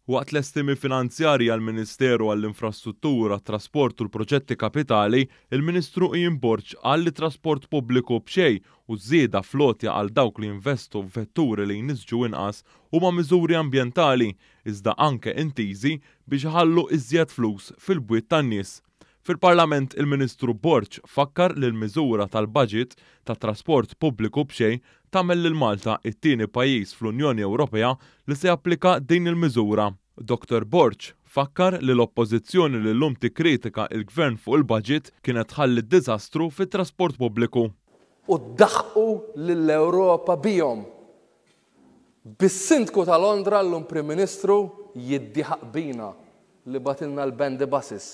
Waqt l-estimi finanzjarji għall-Ministeru għall-Infrastruttura, Trasport u l-Proġetti Kapitali, il-Ministru Ian Borg qal li trasport pubbliku b'xejn u żieda fl-għotja għal dawk li jinvestu f'vetturi li jniġġsu inqas huma miżuri ambjentali iżda anke intiżi biex iħallu iżjed flus fil-bwiet tan-nies. Fil-Parlament il-Ministru Borg fakkar li l-miżura tal-budget ta' trasport pubbliku b'xejn tagħmel lil Malta it-tieni pajjiż fl-Unjoni Ewropea li se japplika din il-miżura. Dr Borg fakkar li l-Oppożizzjoni li llum tikkritika il-Gvern fuq il-budget kienet tħalli d-diżastru fit-trasport pubbliku. U daħqu lill-Ewropa bihom. Bis-Sindku ta' Londra llum Prim Ministru jiddieħaq bina li bagħtilna l-bendy buses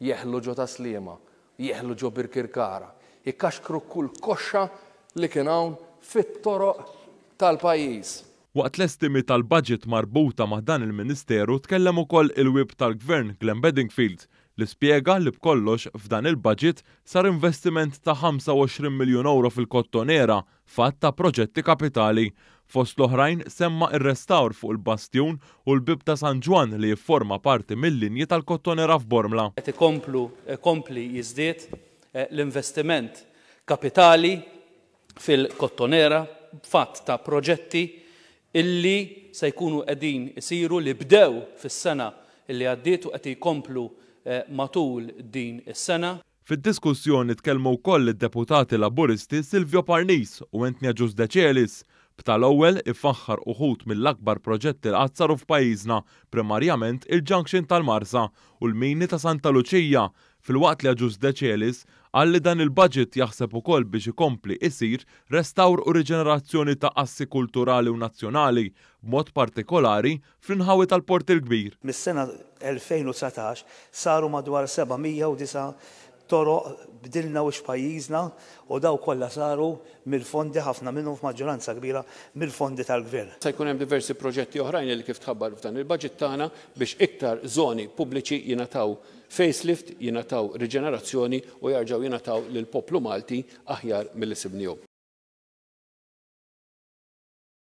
jeħlu ġo Tas-Sliema, jeħlu ġo Birkirkara, ikaxkru kull koxxa li kien hawn fit-toroq tal-pajjiż. Waqt l-estimi tal-budget marbuta ma' dan il-Ministeru tkellem ukoll il-Whip tal-Gvern Glenn Bedingfield li spjega li b'kollox f'dan il-budget sar investiment ta' 25 miljun euro fil-Kottonera f'għadd ta' proġetti kapitali. Fost l-oħrajn semma ir-restawr fuq il-Bastjun u l-Bib ta' San Ġwann li jifforma parti mill-linji tal-Kottonera f'Bormla. Qed ikomplu ikompli jiżdied l-investiment kapitali fil-Kottonera b'fatt ta' proġetti illi se jkunu qegħdin isiru li bdew fis-sena illi għaddiet u qed jkomplu matul din is-sena. Fid-diskussjoni tkellmu wkoll id-deputati Laburisti Silvio Parnis u Anthony Agius Decelis, b'tal-ewwel ifaħħar uħud mill-akbar proġetti li qatt saru f'pajjiżna, primarjament il-Junction tal-Marsa u l-mini ta' Santa Luċija, filwaqt li Agius Decelis qal li dan il-budget jaħseb ukoll biex ikompli isir restawr u riġenerazzjoni ta' assi kulturali u nazzjonali, b'mod partikolari fl-inħawi tal-Port il-Kbir. Mis-sena 2019 saru madwar 709 toroq, bdilna wiċċ pajjiżna u daw kollha saru mill-fondi, ħafna minnhom, f'maġġoranza kbira mill-fondi tal-gvern. Se jkun hemm diversi proġetti oħrajn li kif tħabbar f'dan il-budget tagħna biex iktar żoni pubbliċi jingħataw facelift, jingħataw riġenerazzjoni u jarġgħu jingħataw lill-poplu Malti aħjar milli sibnihom.